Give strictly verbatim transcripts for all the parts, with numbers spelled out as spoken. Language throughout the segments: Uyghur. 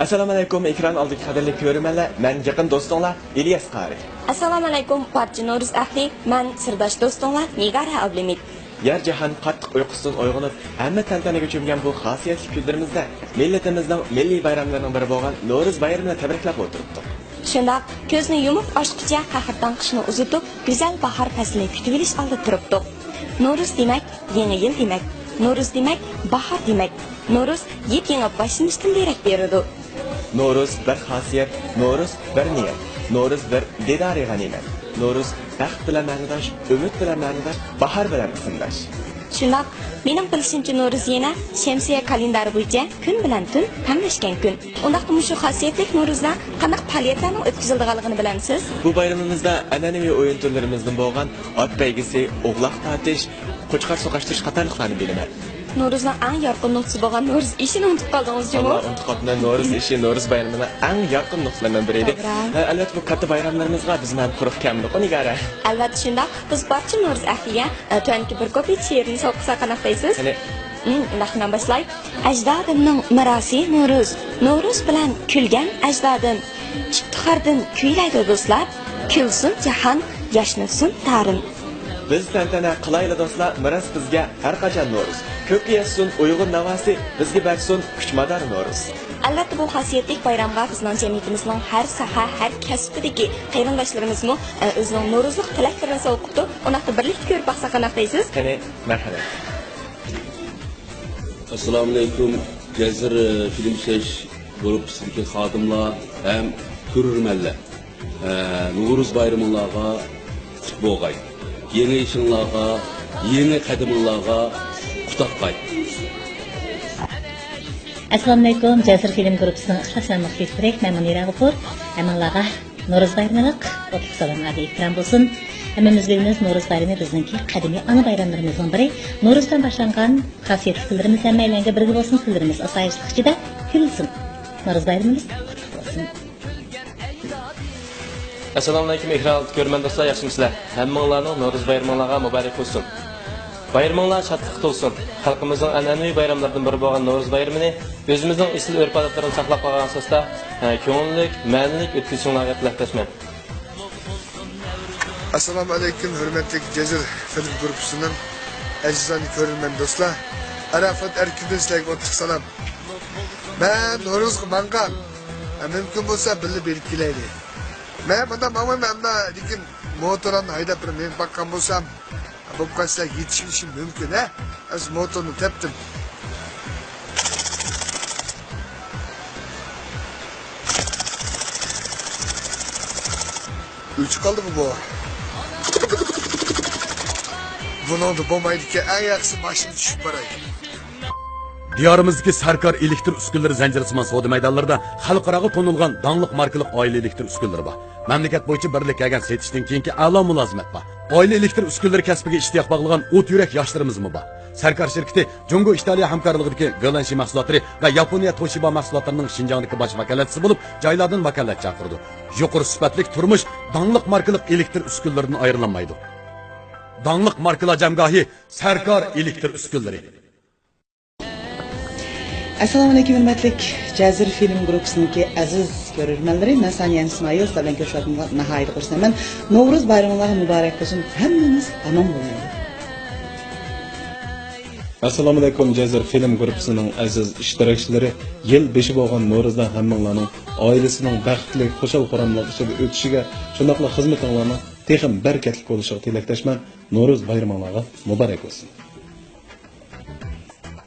ئەسسالامۇئەلەيكۇم، ئېكران ئالدىدىكى قەدىرلىك كۆرۈرمەنلەر، مەن يېقىن دوستۇڭلار ئىلياس قارى. ئەسسالامۇئەلەيكۇم، بارچە نورۇز ئەھلى، مەن سىرداش دوستۇڭلار نىگارە ئابلىمىت. يەر جاھان قاتتىق ئۇيقۇسىدىن ئويغىنىپ، ھەممە تەنتەنىگە چۆمگەن بۇ خاسىيەتلىك كۈنلىرىمىزدە مىللىتىمىزنىڭ مىللىي بايراملىرىنىڭ بىرى بولغان نورۇز بايرىمىنى تەبرىكلەپ ئولتۇرۇپتۇق. شۇنداق، كۆزنى يۇمۇپ ئاچقۇچە قەھرىتان قىشنى ئۇزىتىپ، گۈزەل باھار پەسلىنى كۈتۈۋېلىش ئالدىدا تۇرۇپتۇق. نورۇز دېمەك، يېڭى يىل دېمەك. نورۇز دېمەك، باھار دېمەك. نورۇز يېپيېڭى باشلىنىشتىن دېرەك بېرىدۇ. نورۇز بىر خاسىيەت، نورۇز بىر نىيەت، نورۇز بىر دىدارى غەنىيمەت. نورۇز بەخت بىلەن مەنىداش، ئۈمىد بىلەن مەنىداش، باھار بىلەن ئىسىمداش. شۇنداق، مېنىڭ بىلىشىمچە نورۇز يەنە شەمسىيە كالېندارى بويىچە كۈن بىلەن تۈن تەڭلەشكەن كۈن. ئۇنداقتا مۇشۇ خاسىيەتلىك نورۇزدا قانداق پائالىيەتلەرنىڭ ئۆتكۈزۈلىدىغانلىقىنى بىلەمسىز؟ بۇ بايرىمىمىزدا ئەنئەنىۋى ئويۇن تۈرلىرىمىزدىن بولغان ئات بەيگىسى، ئوغلاق تارتىش، قوچقار سوقاشتۇرۇش قاتارلىقلارنى بىلىمەن. نورۇزنىڭ ئەڭ يارقىن نۇقتىسى بولغان نورۇز ئېشىنى ئۇنتۇپ قالدىڭىز جۇمۇ؟ ۋاللا ئۇنتۇپ قاپتىمەن، نورۇز ئېشى نورۇز بايرىمىنىڭ ئەڭ يارقىن نۇقتىلىرىنىڭ بىرى ئىدى. توغرا. ھە، ئەلۋەتتە، بۇ كاتتا بايراملىرىمىزغا بىز مەن قۇرۇق كەلمىدۇققۇ، نىگارە؟ ئەلۋەتتە شۇنداق. بىز بارچە نورۇز ئەھلىگە، ئە، تۆۋەندىكى بىر كۇپلېت شېئىرنى سوۋغا قىلساق قانداق دەيسىز؟ قېنى. ھىم، ئۇنداقتا مەن باشلاي. ئەجدادىمنىڭ مىراسى نورۇز، نورۇز بىلەن كۈلگەن ئەجدادىم. ئىپتىخاردىن كۈيلەيدۇ دوستلار، كۈلسۇن جاھان، ياشنىسۇن تارىم. بىز تەنتەنە قىلايلى دوستلار، مىراس بىزگە ھەر قاچان نورۇز. كۆككە يەتسۇن ئۇيغۇر ناۋاسى، بىزگە بەرسۇن كۈچ-مادار نورۇز. ئەلۋەتتە، بۇ خاسىيەتلىك بايرامغا بىزنىڭ جەمئىيىتىمىزنىڭ ھەر ساھە، ھەر كەسىپتىكى قېرىنداشلىرىمىزمۇ، ئە، ئۆزىنىڭ نورۇزلۇق تىلەكلىرىنى سوۋغا قىپتۇ. ئۇنداقتا بىرلىكتە كۆرۈپ باقساق قانداق دەيسىز؟ قېنى، مەرھەمەت. ئەسسالامۇئەلەيكۇم، جەزىر، ئە، فىلىم ئىشلەش گۇرۇپپىسىدىكى خادىملار ھەم كۆرۈرمەنلەر. ئە، نورۇز بايرىمىڭلارغا قۇت بولغاي. يېڭى ئىشىڭلارغا، يېڭى قەدىمىڭلارغا قۇت ئاتقاي. ئەسسالامۇئەلەيكۇم، جەزىر فىلىم گۇرۇپپىسىنىڭ ئىخلاسمەن مۇخلىسلىرى، مەن مۇنىرە غوپۇر. ھەممىڭلارغا نورۇز بايرىملىق ئوتلۇق سالام، ئالىي ئېھتىرام بولسۇن. ھەممىمىز بىلىمىز، نورۇز بايرىمى بىزنىڭكى قەدىمىي ئانا بايراملىرىمىزنىڭ بىرى. نورۇز بىلەن باشلانغان خاسىيەتلىك كۈنلىرىمىز ھەممەيلەنگە بىرگە بولسۇن، كۈنلىرىمىز ئاسايىشلىق ئىچىدە كۈلسۇن. نورۇز بايرىمىمىز قۇتلۇق بولسۇن. ئەسسالامۇئەلەيكۇم، ئېكران ئالدىدىكى كۆرۈرمەن دوستلار، ياخشىمۇسىلەر؟ ھەممىڭلارنىڭ نورۇز بايرىمىڭلارغا مۇبارەك بولسۇن. بايرىمىڭلار شادلىققا تولسۇن. خەلقىمىزنىڭ ئەنئەنىۋى بايراملىرىدىن بىرى بولغان نورۇز بايرىمىنى ئۆزىمىزنىڭ ئېسىل ئۆرپ-ئادەتلىرىنى ساقلاپ قالغان ئاساستا، ھە، كۆڭۈللۈك، مەنىلىك ئۆتكۈزۈشۈڭلارغا تىلەكداشمەن. ئەسسالامۇئەلەيكۇم، ھۆرمەتلىك جەزىر فىلىم گۇرۇپپىسىنىڭ ئەزىزانە كۆرۈرمەن دوستلار. ئاراپات ئەركىندىن سىلەرگە ئوتلۇق سالام. مەن نورۇزغا ماڭغان. ھە، مۇمكىن بولسا بىللە بېرىپ كېلەيلى. مەن مۇنداق ماڭمايمەن، ئەمما لېكىن موتورلارنى ھەيدەپ بىر مېڭىپ باققان بولسام، بولۇپ قالسا يېتىشىۋېلىشىم مۇمكىن، ھە؟ ئەمسە موتورنى تەپتىم. ئۆچۈپ قالدىمۇ بۇ؟ بۇنىڭدا بولمايدىكەن، ئەڭ ياخشىسى ماشىنا چۈشۈپ باراي. دىيارىمىزدىكى سەركار ئېلېكتر ئۈسكۈنىلىرى زەنجىرىسىمان سودا مەيدانلىرىدا خەلقئاراغا تونۇلغان داڭلىق ماركىلىق ئائىلە ئېلېكتر ئۈسكۈنىلىرى بار. مەملىكەت بويىچە بىرلىككە كەلگەن سېتىشتىن كېيىنكى ئەلا مۇلازىمەت بار. ئائىلە ئېلېكتر ئۈسكۈنىلىرى كەسپىگە ئىشتىياق باغلىغان ئوت يۈرەك ياشلىرىمىزمۇ بار. سەركار شىركىتى جۇڭگو ئىتالىيە ھەمكارلىقىدىكى گولەنشى مەھسۇلاتلىرى ۋە ياپونىيە توشىبا مەھسۇلاتلىرىنىڭ شىنجاڭدىكى باش ۋاكالەتچىسى بولۇپ، جايلاردىن ۋاكالەت چاقىرىدۇ. يۇقىرى سۈپەتلىك تۇرمۇش داڭلىق ماركىلىق ئېلېكتر ئۈسكۈنىلىرىدىن ئايرىلالمايدۇ. داڭلىق ماركىلار جەمگاھى، سەركار ئېلېكتر ئۈسكۈنىلىرى. ئەسسالامۇئەلەيكۇم، ھۆرمەتلىك جەزىر فىلىم گۇرۇپپىسىنىڭكى ئەزىز كۆرۈرمەنلىرى، مەن سانىيە ئىسمائىل، سىلەر بىلەن كۆرۈشۈۋاتقىنىمغا ناھايىتى خۇرسەنمەن. نورۇز بايرىمىڭلارغا مۇبارەك بولسۇن، ھەممىڭىز ئامان بولۇڭلار. ئەسسالامۇئەلەيكۇم، جەزىر فىلىم گۇرۇپپىسىنىڭ ئەزىز ئىشتىراكچىلىرى، يىل بېشى بولغان نورۇزدا ھەممىڭلارنىڭ ئائىلىسىنىڭ بەختلىك، خۇشال-خۇراملىق ئىچىدە ئۆتۈشىگە، شۇنداقلا خىزمىتىڭلارنىڭ تېخىمۇ بەرىكەتلىك بولۇشىغا تىلەكداشمەن. نورۇز بايرىمىڭلارغا مۇبارەك بولسۇن.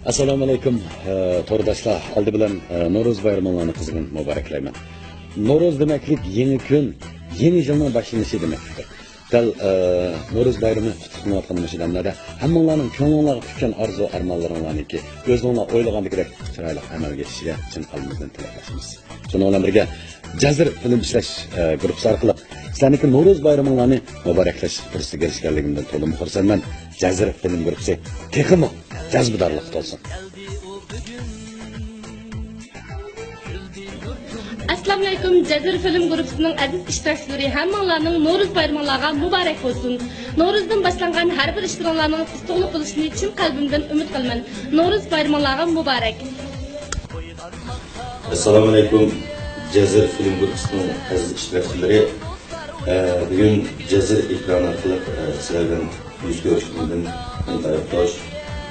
ئەسسالامۇئەلەيكۇم، ئە، تورداشلار. ئالدى بىلەن، ئە، نورۇز بايرىمىڭلارنى قىزغىن مۇبارەكلەيمەن. نورۇز دېمەكلىك يېڭى كۈن، يېڭى يىلنىڭ باشلىنىشى دېمەكلىكتۇر. دەل، ئە، نورۇز بايرىمى قۇتلۇقلىنىۋاتقان مۇشۇ دەملەردە ھەممىڭلارنىڭ كۆڭلۈڭلارغا پۈككەن ئارزۇ-ئارمانلىرىڭلارنىڭكى ئۆزۈڭلار ئويلىغاندىكىدەك چىرايلىق ئەمەلگە ئېشىشىگە چىن قەلبىمىزدىن تىلەكداشمىز. شۇنىڭ بىلەن بىرگە، جەزىر فىلىم ئىشلەش، ئە، گۇرۇپپىسى ئارقىلىق سىلەرنىڭكى نورۇز بايرىمىڭلارنى مۇبارەكلەش پۇرسىتىگە ئېرىشكەنلىكىمدىن تولىمۇ خۇرسەنمەن. جەزىر فىلىم گۇرۇپپىسى تېخىمۇ جەزبىدارلىققا تولسۇن. ئەسسالامۇئەلەيكۇم، جەزىر فىلىم گۇرۇپپىسىنىڭ ئەزىز ئىشتىراكچىلىرى، ھەممىڭلارنىڭ نورۇز بايرىمىڭلارغا مۇبارەك بولسۇن. نورۇزدىن باشلانغان ھەر بىر ئىشلىرىڭلارنىڭ ئۇتۇقلۇق بولۇشىنى چىن قەلبىمدىن ئۈمىد قىلىمەن. نورۇز بايرىمىڭلارغا مۇبارەك. ئەسسالامۇئەلەيكۇم، جەزىر فىلىم گۇرۇپپىسىنىڭ ئەزىز ئىشتىراكچىلىرى. ئە، بۈگۈن جەزىر ئېكرانى ئارقىلىق، ئە، سىلەر بىلەن يۈز كۆرۈشكىنىمدىن ئىنتايىن خوش.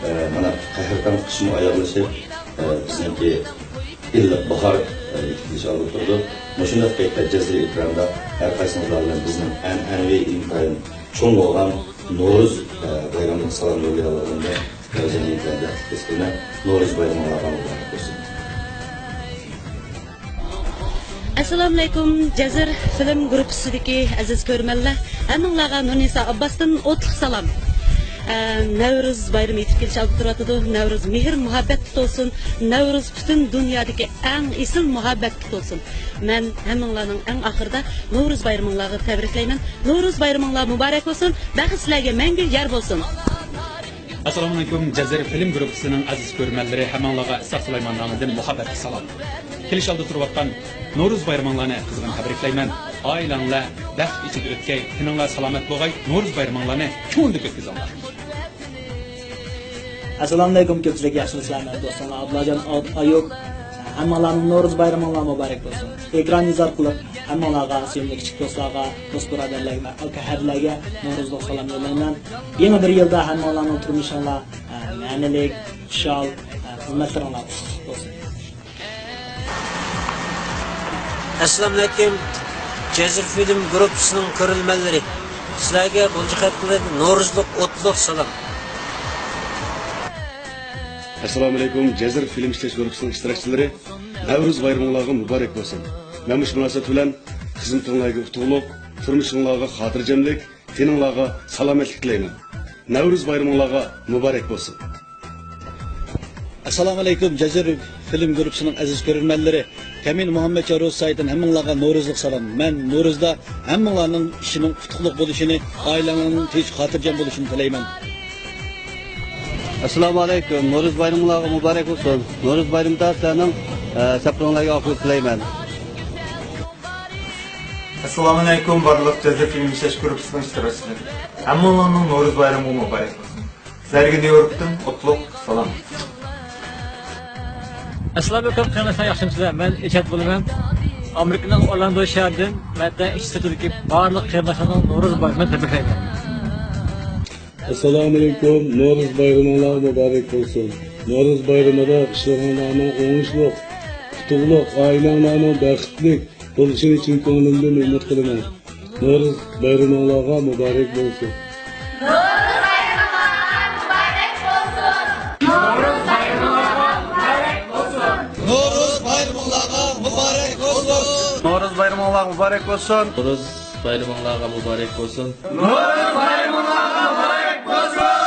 ئە، مانا، قەھرىتان قىشمۇ ئاياغلىشىپ، ئە، بىزنىڭكى ئىللىق باھار، ئە، يېتىپ كېلىش ئالدىدا تۇرىدۇ. مۇشۇنداق پەيتتە جەزىر ئېكرانىدا ھەر قايسىڭىزلار بىلەن بىزنىڭ ئەنئەنىۋى ئىنتايىن چوڭ بولغان نورۇز، ئە، بايرىمىغا سالام يوللىيالىغىنىمدىن جەزىر ئېكرانىدا تەكىتلەيمەن. نورۇز بايرىمىڭلارغا مۇبارەك بولسۇن. ئەسسالامۇئەلەيكۇم، جەزىر فىلىم گۇرۇپپىسىدىكى ئەزىز كۆرۈرمەنلەر، ھەممىڭلارغا نۇرنىسا ئابباستىن ئوتلۇق سالام. ئە، نەۋرۇز بايرىمى يېتىپ كېلىش ئالدىدا تۇرۇۋاتىدۇ. نەۋرۇز مېھىر مۇھەببەتتە تولسۇن. نەۋرۇز پۈتۈن دۇنيادىكى ئەڭ ئېسىل مۇھەببەتكە تولسۇن. مەن ھەممىڭلارنىڭ ئەڭ ئاخىرىدا نورۇز بايرىمىڭلارغا تەبرىكلەيمەن. نورۇز بايرىمىڭلار مۇبارەك بولسۇن. بەخت سىلەرگە مەڭگۈ يار بولسۇن. ئەسسالامۇئەلەيكۇم، جەزىرە فىلىم گۇرۇپپىسىنىڭ ئەزىز كۆرۈرمەنلىرى، ھەممىڭلارغا ئىسھاق سۇلايمان نامىدىن مۇھەببەتلىك سالام. كېلىش ئالدىدا تۇرۇۋاتقان نورۇز بايرىمىڭلارنى قىزغىن تەبرىكلەيمەن. ئائىلەڭلار بەخت ئىچىدە ئۆتكەي، تېنىڭلار سالامەت بولغاي، نورۇز بايرىمىڭلارنى كۆڭۈلدىكى ئۆتكۈزۈڭلار. ئەسسالامۇئەلەيكۇم، كۆپچىلىك ياخشىمۇسىلەر؟ مەن دوستۇڭلار ئابلاجان ئايۇپ. ھەممىڭلارنىڭ نورۇز بايرىمىڭلار مۇبارەك بولسۇن. ئېكران يۈزى ئارقىلىق ھەممىڭلارغا، سۆيۈملۈك كىچىك دوستلارغا، دوست بۇرادەرلەرگە، ئاكا ھەرلەرگە نورۇزلۇق سالام يوللايمەن. يېڭى بىر يىلدا ھەممىڭلارنىڭ تۇرمۇشۇڭلار، ئە، مەنىلىك، خۇشال، ئە، خىزمەتلىرىڭلار ئۇتۇقلۇق بولسۇن. ئەسسالامۇئەلەيكۇم، جەزىر فىلىم گۇرۇپپىسىنىڭ كۆرۈرمەنلىرى، سىلەرگە بۇنچە قېتىملىق نورۇزلۇق ئوتلۇق سالام. ئەسسالامۇئەلەيكۇم، جەزىر فىلىم ئىشلەش گۇرۇپپىسىنىڭ ئىشتىراكچىلىرى، نەۋرۇز بايرىمىڭلارغا مۇبارەك بولسۇن. مەن مۇشۇ مۇناسىۋەت بىلەن خىزمىتىڭلارغا ئۇتۇقلۇق، تۇرمۇشۇڭلارغا خاتىرجەملىك، تېنىڭلارغا سالامەتلىك تىلەيمەن. نەۋرۇز بايرىمىڭلارغا مۇبارەك بولسۇن. ئەسسالامۇئەلەيكۇم، جەزىر فىلىم گۇرۇپپىسىنىڭ ئەزىز كۆرۈرمەنلىرى، كەمىن مۇھەممەتجان روزى سايىتىدىن ھەممىڭلارغا نورۇزلۇق سالام. مەن نورۇزدا ھەممىڭلارنىڭ ئىشىنىڭ ئۇتۇقلۇق بولۇشىنى، ئائىلەڭلارنىڭ تىنچ خاتىرجەم بولۇشىنى تىلەيمەن. ئەسسالامۇئەلەيكۇم، نورۇز بايرىمىڭلارغا مۇبارەك بولسۇن. نورۇز بايرىمىدا سىلەرنىڭ، ئە، سەپىرىڭلارغا ئاقىۋەت تىلەيمەن. ئەسسالامۇئەلەيكۇم، بارلىق جەزىر فىلىم ئىشلەش گۇرۇپپىسىنىڭ ئىشتىراكچىلىرى. ھەممىڭلارنىڭ نورۇز بايرىمىغا مۇبارەك بولسۇن. سىلەرگە نيۇ يوركتىن ئوتلۇق سالام. ئەسسالامۇئەلەيكۇم، قېرىنداشلار، ياخشىمۇسىلەر؟ مەن ئېچەت بولىمەن. ئامېرىكىنىڭ ئورلاندو شەھىرىدىن مەددە ئىش سىرتىدىكى بارلىق قېرىنداشلارنىڭ نورۇز بايرىمىنى تەبرىكلەيمەن. ئەسسالامۇئەلەيكۇم، نورۇز بايرىمىڭلار مۇبارەك بولسۇن. نورۇز بايرىمىدا ئىشلىرىڭلارنىڭ ئوڭۇشلۇق، ئۇتۇقلۇق، ئائىلەڭلارنىڭ بەختلىك بولۇشىنى چىن كۆڭلۈمدىن ئۈمىد قىلىمەن. نورۇز بايرىمىڭلارغا مۇبارەك بولسۇن. نورۇز بايرىمىڭلارغا مۇبارەك بولسۇن. نورۇز بايرىمىڭلارغا مۇبارەك بولسۇن. نورۇز بايرىمىڭلارغا مۇبارەك بولسۇن. نورۇز بايرىمىڭلارغا مۇبارەك بولسۇن. نورۇز بايرىمىڭلارغا مۇبارەك بولسۇن. نورۇز بايرىمىڭلارغا مۇبارەك بولسۇن.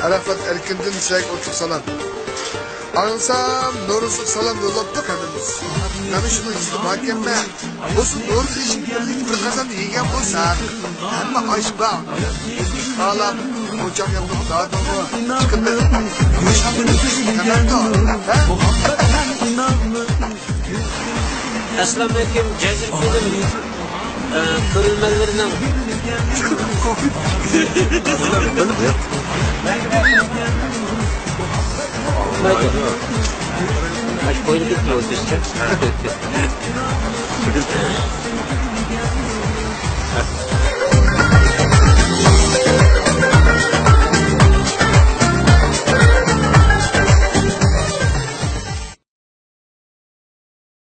ئەرەفات ئەركىندىن سىلەرگە ئوتلۇق سالام. ئاڭلىسام، نورۇزلۇق سالام يوللاپتۇ قەۋمىمىز. مانا شۇنىڭ ئىچىدە باركەنمەن. بولسا نورۇز ئېشىپ بىرلىكتە بىر قازان يېگەن بولساق، ھەممە ئاش بار. ئىشقالام، ئوچاق ياندۇق دادىغۇ. چىقىپ، يۇمشاق تەمەندۇ. ھە؟ ئەسسالامۇئەلەيكۇم، جەزىر فىلىم، ئە، كۆرۈرمەنلىرىنىڭ. مايكل. مايكل، قويۇپ كەتتىڭ ئۆزۈڭ.